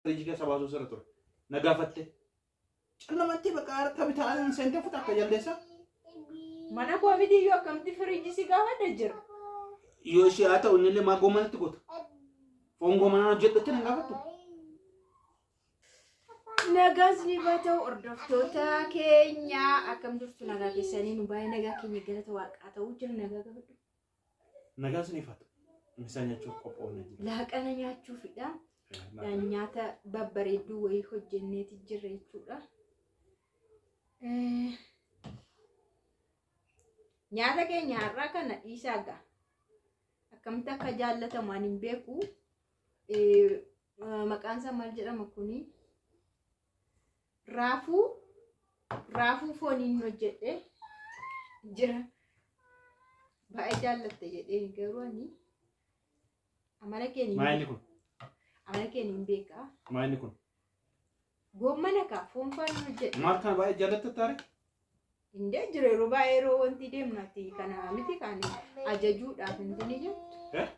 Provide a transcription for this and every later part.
Firiijii keessa baasuu sirra ture. Na gaafatte. Callamatti bakka harka bitaa seentee futa akka jaldeessa. Mana koo miti iyyuu akkamitti firiijii si gaafadha jira. Yoo ishee haa ta'u innillee maa goomanatti goota. Foon goomanaan hojjedhutti na gaafattu. Nagaan isiniif haa ta'u hordoftoota keenya, akkam jirtu? Nagaa keessanii? Nu baay'ee nagaa keenya, galata waaqaa ta'uu jira. Nagaa gaafadhu. Nagaan isiniif haa ta'u. Misaa nyaachuuf qophoofne jira. Laaqana nyaachuufidha. Nyaata babbareedduu wayii hojjenneeti jirra jechuudha. Nyaata keenya har'aa kana dhiisaa gaa. Akkamitti akka jaallatamu ani hin beeku. Maqaan isaa maal jedhama kuni? Raafuu fooniin hojjedhe jira. Baay'ee jaallatta jedheen, garuu ani amala keenya Maa inni kun? Amala keenya hin beekaa. Maa inni kun? Goommana kaa, foon faana hojjedhe. Maal kana baay'ee jaallatta taare? Indee jira, yeroo baay'ee yeroo wanti deemnati kana miti kan ajajuudhaaf hin jettu.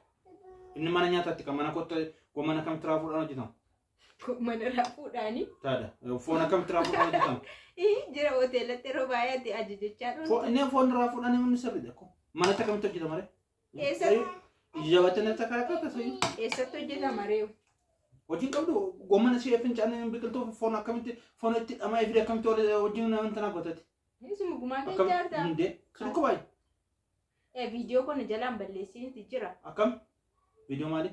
Inni mana nyaataatti kan mana kottu goommana akkamitti raafuudhaan hojjetama? Goommana raafuudhaani. Taada. Foon akkamitti raafuudhaan hojjetama? Jira, hoteelatti yeroo baay'ee ati ajajachaa dhufte. Inni foon raafuudhaan inni sirriidha. Manatti akkamitti hojjetama ree? Eessatti? Jabaatanii akka akka tasayyuu. Eessatti hojjetama reewu? Hojiin qabdu goommana ishee fincaanii biqiltuu foon akkamitti foon itti dhama'ee fide akkamitti hojiin nama tanaa godhate. Isuma gumaa kee jaartaa? Hundee sirku baay'ee. Viidiyoo kana jalaan balleessiinti jira. Akkam? Viidiyoo maali?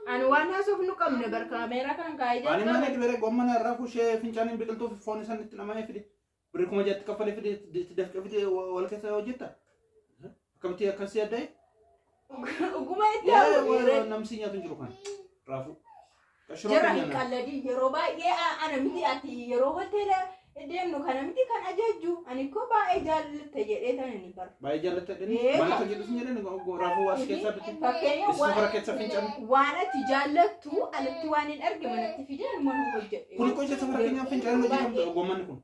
Ani waan haasofnu qabne bar, kaameeraa kan kaa'ee Ani jalqabe. mana dibere goommana raafuu ishee fincaanii biqiltuu foon isaan itti dhama'ee fide. Birrii 6,000tti kaffalee fide, itti dafqee fide, wal keessa hojjetta. Akkamitti akkasii adda'e? Dhuguma itti hafu. Namsi nyaatu hin jiru kan raafuu. Jara hin qalladii, yeroo baay'ee ana miti ati yeroo hoteela deemnu kana miti kan ajajju, ani koo baay'ee jaallatta jedhee tan inni bara. Baay'ee jaallatta jedhanii mana hojjetu sin jedhani raafuu as keessaa bitti. Fakkeenya Safara keessa fincaanii. waan ati jaallattu alatti waan hin arge manatti fidee mana hojjedhe. Kun qocha safara keenyaa fincaanii hojjetamu goommanni kun.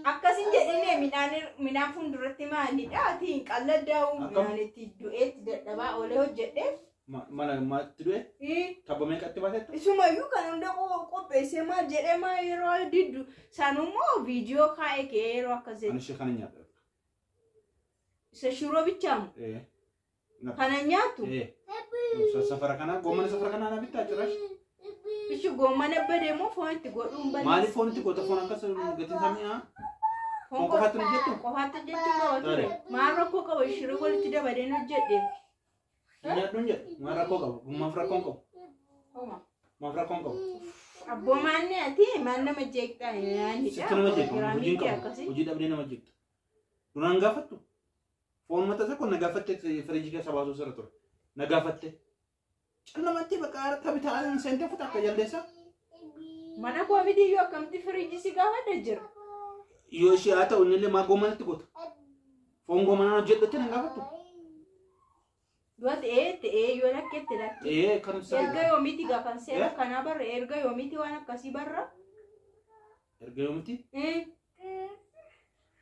Akkasin jedhine, midhaan fuulduratti maalidha, ati hin qalladdaa'u midhaan itti du'eetti dadhabaa oolee hojjedhe. Mana maatti du'e tabba meeqatti baatettu? Isumayyuu kan hunda qopheessee maal jedhee maa yeroo diddu sanummoo viidiyoo kaa'e kee yeroo akkas Ani ishee kana nyaadha. Isa shiroo bichaamu kana nyaattu. Safara kana goommana safara kanaa na bittaa jirash. Ishi goommana badee moo foon itti godhuun badee? Maaliif foon itti goota? Foon akkas gatiin isaa mi'aa? Foon qofaatti hojjettu? Qofaatti hojjechuun qaba ture. Maal rakkoo qaba shiroo walitti dabaleen hojjedhe? Nyaadhuun jedhu maal rakkoo qabu? Maaf rakkoon qabu? Maaf rakkoon qabu? Abboo, maanni ati maal nama jeeqxaa? Sitti nama jeeqxu, hojiin qabu. Hojii dhabdee nama jeeqxu. Duraan gaafattu. Foon mata isaa kun na gaafatte, firiijii keessa baasuu sirra ture. Na gaafatte. Callamatti bakka harka bitaa seentee futa akka jaldeessa. Mana koo miti iyyuu akkamitti firiijii si gaafadha jira. Yoo ishee haa ta'u innillee maa goomanatti goota? Foon goomanaan hojjedhutti na gaafattu. Dura ta'ee ta'ee yoo lakketti lakke. Ee, kan Erga yoomiiti gaafan seera kanaa barra, erga yoomiiti waan akkasii barra? Erga yoomiiti?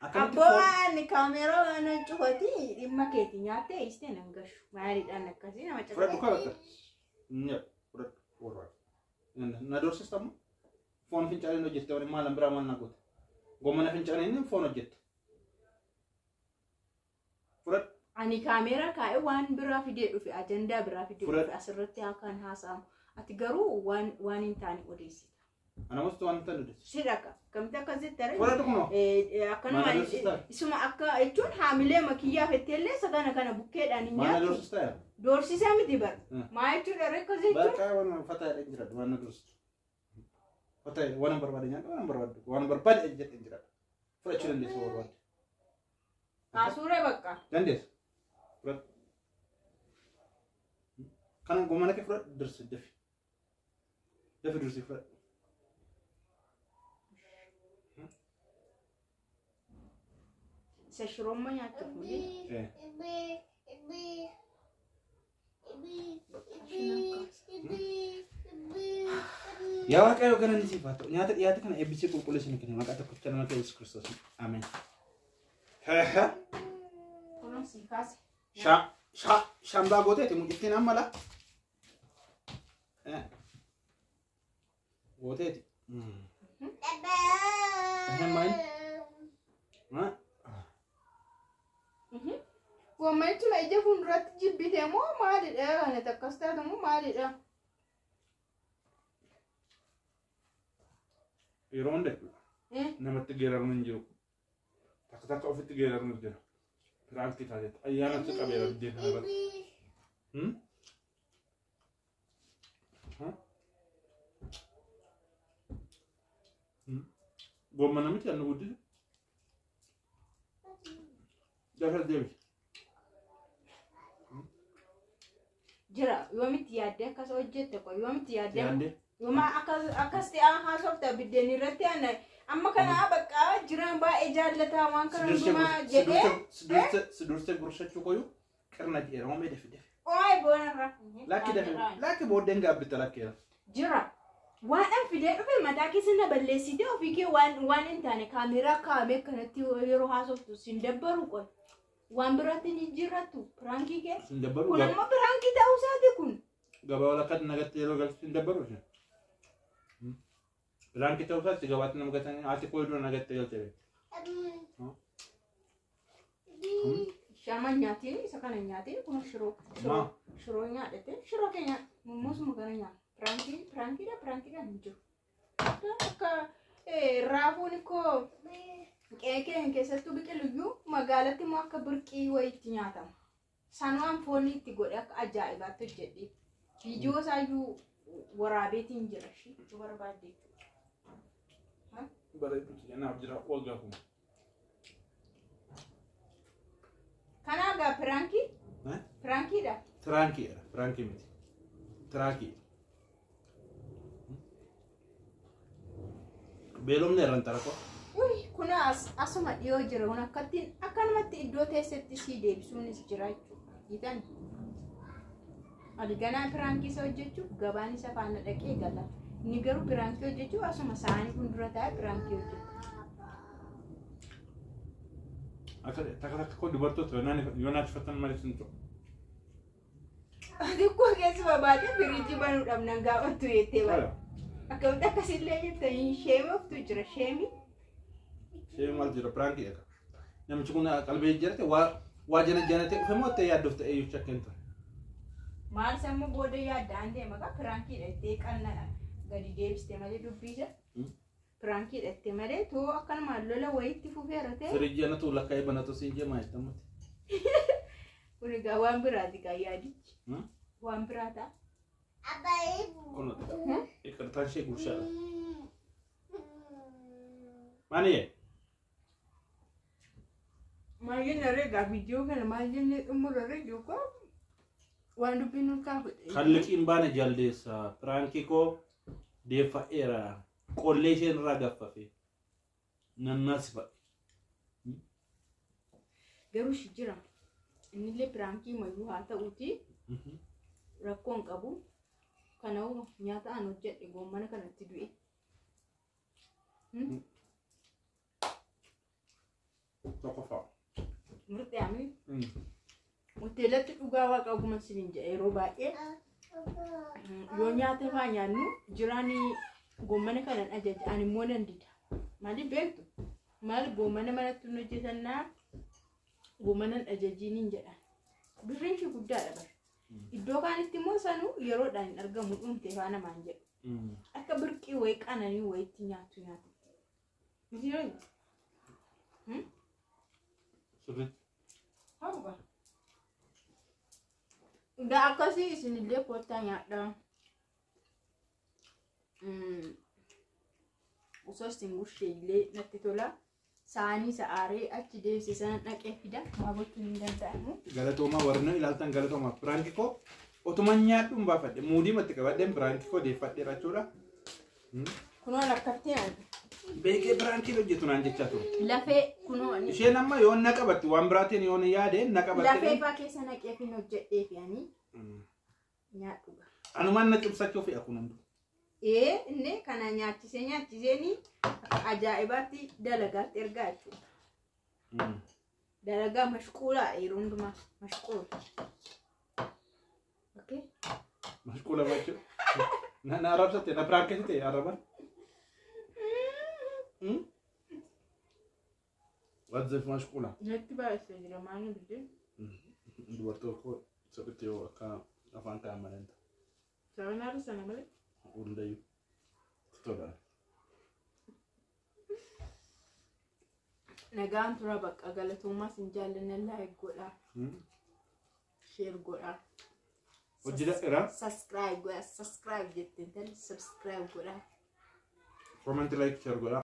Abboo, ani kaameeraa waan cufati dhimma keeti, nyaattee istee nan gashu. Maaliidhaan akkasii nama Fudhadhu kaa bakka. Nyaadhu, fudhadhu. Warraa. Na doorsista ammoo. Foon fincaaniin hojjette waliin maal biraa maal na goota? Goomana fincaaniin foon hojjette. Fudhadhu. Ani kaameeraa kaa'ee waan biraa fidee dhufe, ajandaa biraa fidee dhufe, asirratti haa kan haasa'amu. Ati garuu waan hin taane odeessita. Ana mostuu waan hin taane odeessita. Si dhaqa. Akkamitti akkasitti argina? Fudhadhu kunoo. Akkanuma isuma akka jechuun haamilee makiyyaa fetteellee isa kana kana bukkeedhaan hin Maal na nyaattu. doorsista yaa? Doorsisaa miti bara. Maa jechuudha akkas jechuun? Bakka waan uffata jedhee jira, waan na doorsistu. Uffata waan barbaade nyaadhu, waan barbaade waan barbaade jedhee jira. Fudhachuu dandeessu barbaade. Haasuuree bakka. Dandeessu. Fudhadhu. Kana goomana kee fudhadhu, dursi dafi. Dafi, dursi fudhadhu. Isa shiroomma nyaachuuf malee. Yaa Waaqayyo, galanni siif haa ta'u. Nyaata dhiyaate kana eebbisee qulqulleessi kenna. Maqaa tokkicha nama kee Yesuus Kiristoos. Ameen. Kunuun sii kaase. Shambaa gooteeti mucittiin amma laa. Gooteeti. Maal? Goommanichuma ija fuulduratti jibbite moo maalidha? Kana akkas taatu moo maalidha? Yeroo hunda namatti geeraruun hin jiru. Takka takka ofitti geeraruun jira. Piraankii taatetti ayyaanatti qabeera biddeen kana irratti. Gommana miti annu guddise. Dafa deebi. Jira yoomitti yaaddee akkas hojjette qoy yoomitti yaaddee Yaadde. yooma akkas ta'aa haasofta biddeen irratti ana amma kana bakka jiraan baay'ee jaallataa waan kana hundumaa jedhee Si dursee gursachuu qoyu qirna jedhama moomee dafi dafi. Ooy boonarra. Lakki dafi lakki booddeen gaabbitta lakkeera. Jira. Waan an fidee dhufe mataa keessa na balleessitee ofii kee waan hin taane kaameeraa kaa'amee kanatti yeroo haasoftu sin dabbaru qoy. Waan biraatti hin jijjiirrattu piraankii kee. Sin dabbaru Kun ammoo piraankii ta'uu isaati kun. gabaa walakkaatti nagatti yeroo galtu sin dabbaru isheen. Piraankii ta'uu isaatti gabaatti nama gatanii haati koo dura nagatti galte. Shama nyaatiin isa kana nyaatiin kun shiroo Maa? shiroo nyaadhate shiroo keenya mummuusuma kana nyaata. Piraankii piraankiidha piraankiidha hin jiru. Akka raafuun koo qe'ee keenya keessattuu biqiluyyuu magaalatti immoo akka birqii wayiitti nyaatama. Sanumaan foonii itti godhe akka ajaa'ibaatti hojjedhe. Viidiyoo isaayyuu waraabeetiin jira ishee barbaadde jechuudha. Bareeduuti kanaaf jira waggaa kuma. Kanaa gaa piraankii? Piraankiidha. Tiraankiidha piraankii miti. Tiraakii. Beelomni irraan tarakoo. Uy, kun asuma dhiyoo jira. Kun akkattiin akkanumatti iddoo teessetti sii deebisuunis jira jechuudha. Gitan. Ani ganaa piraankii isa hojjechuuf gabaan isa faana dhaqee gala. Inni garuu piraankii hojjechuuf asuma saanii fuuldura taa'ee piraankii hojjeta. Akka takka takka koo dubartoota yoo naachifatan malee sin ta'u. Xiqqoo keessuma baatee firiijii banuudhaaf nan gaafattu jettee bara. Akkamitti akkasillee jettanii sheemoftu jira sheemi. Ishee maal jira piraankii eega. Namichi kun qalbii jirte waa jana janatee dhufe moo ta'e yaaddoof ta'e iyyuu shakkeen ture. Maal sammuu booda yaaddaan deema kaa piraankiidha jettee qalna gadi deebiste malee dubbiisa. Piraankiidha jettee malee too akkanumaan lola wayiitti fufeera ta'e. Firiijii anatu lakkaa'ee banatu siin jee maal jettamutti. Kun egaa waan biraati gaa yaadichi. Waan biraa ta'a. Kun iqirtaan ishee gurshaadha. Maani Maal jennee egaa viidiyoo kana maal jennee xumurarra jiru waan dubbiin nu kaafute. Kan liqiin baane jaldeessa piraankii koo deeffa'eera qollee isheen irraa gaffafe nannaasifadhe. Garuu shi jira. Innillee piraankii mayyuu haa ta'uuti rakkoo hin qabu. Kanaafuu nyaata an hojjedhe goommana kanatti du'e. Tokkoffaa. Murtee amni hoteelatti dhugaa waaqa oguma siniin jedha yeroo baay'ee yoo nyaata faa nyaannu jiraanii goommana kanan ajaja ani immoo nan dida. Maaliif beektu? Maal goommana manatti nu hojjetannaa goommanan ajajiin hin jedhan. Birriin ishee guddaadha bara. Iddoo kaanitti immoo sanuu yeroodhaan hin argamu dhumte faa namaan jedhu. Akka birqii wayii qananii wayiitti nyaatu nyaatu. Sirriitti. Hawwa. Egaa akkasii isinillee kottaa nyaadhaa. Osoo isin gushee illee natti tola. Saanii sa'aaree achi deebisee sana dhaqee fida. Maa gochuun hin danda'amu. Galatoomaa warri nu ilaaltan galatoomaa piraankii koo otuma nyaadhuun baafadhe muudii matti qabadheen piraankii koo deeffadheera jechuudha. Kunoon akkatti nyaatu. Beekee piraankii hojjetu naan jechaa ture. Lafee kunoon Isheen amma yoo na qabatti waan biraatiin yoo na yaade na lafee qabatte. faa keessa naqee fi hojjedhee fi ani nyaadhu. Anumaan na cimsachuu fe'a kun hunduu. Ee inni kana nyaachisee nyaachiseeni akka ajaa'ibaatti dalagaatti ergaa jechuudha. Dalagaa mashquulaa yeroo hundumaa mashquula. Okay. Mashquula jechuudha. Na arrabsatte na piraankii ta'e arraban. Wadzaf mashquula. Natti baay'isee jira maal bidde. Dubartoota koo sirriitti yoo akka afaan ta'an malee Sabanaarra sana malee. Hundayyuu. Tola. Nagaan tura bakka galatoomaa sin jaallanna like godhaa. Share godhaa. Hojii dhaqeera. Subscribe godhaa. Subscribe jetteen tali subscribe godhaa. Comment, like, share godhaa.